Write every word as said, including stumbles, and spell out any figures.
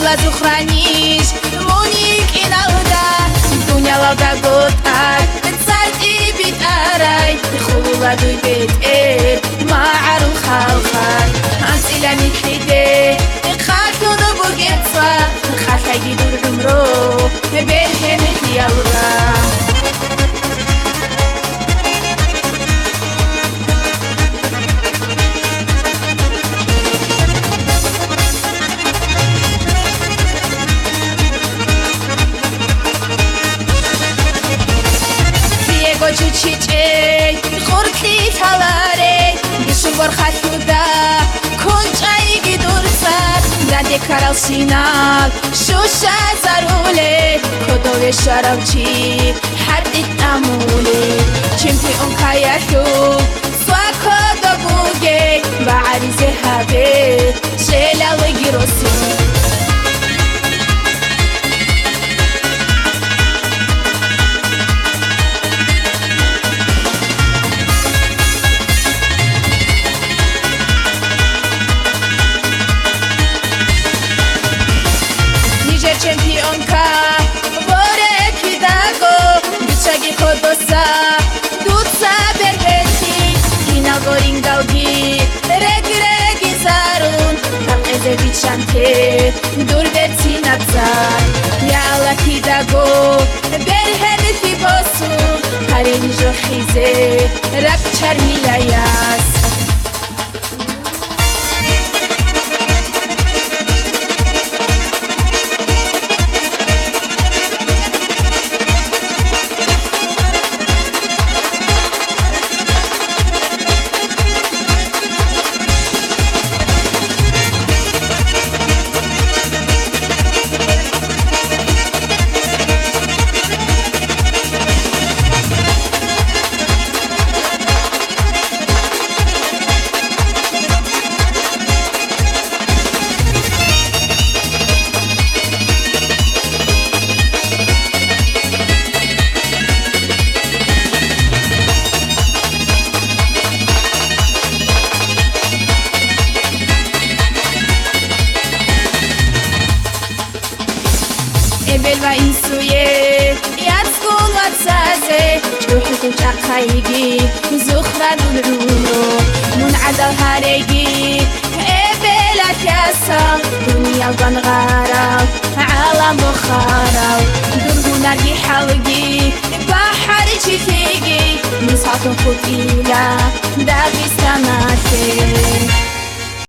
Зухраниш мун йикӀиналда, дуниялалдаго тӀад цӀар тӀибитӀарай, хулула дуй бетӀер магӀарул халкъалъ. АнцӀила нилъеде къалъун бугеб цӀа, къалъайги дур гӀумру бергьенлъиялда. Диего чучичей, хуркли лъаларей, бищун борхалъуда, кунчӀайги дурцар, данде ккарал синал, щущазарулей, кодове щварав чи, хӀатӀи тӀамулей, чемпионкаялъул, цӀа кодо бугей, багӀаризе гьабе, щелалиги росин. Нижер чемпионка, боре кидаго, биччаги кодоса, дуца берберти, киналго рингалги, реги-регизарун, такъезе биччанте, дур берцинаб цӀар. Я Аллагь, кидаго бергьенлъи босун, гьарин жохизе ракӀчармилаяс. Эбел ва инсуе, яцӀгун вацазе, чӀухӀдул чӀахъайги, зухрадул гӀумру, мун гӀадал гьареги, эбелалъясал, дуниял гвангъарал, гӀалам бухарал, дур гьунарги хӀалги, бахӀарчилъиги, мисаллъун хутӀила Дагъистаналъе.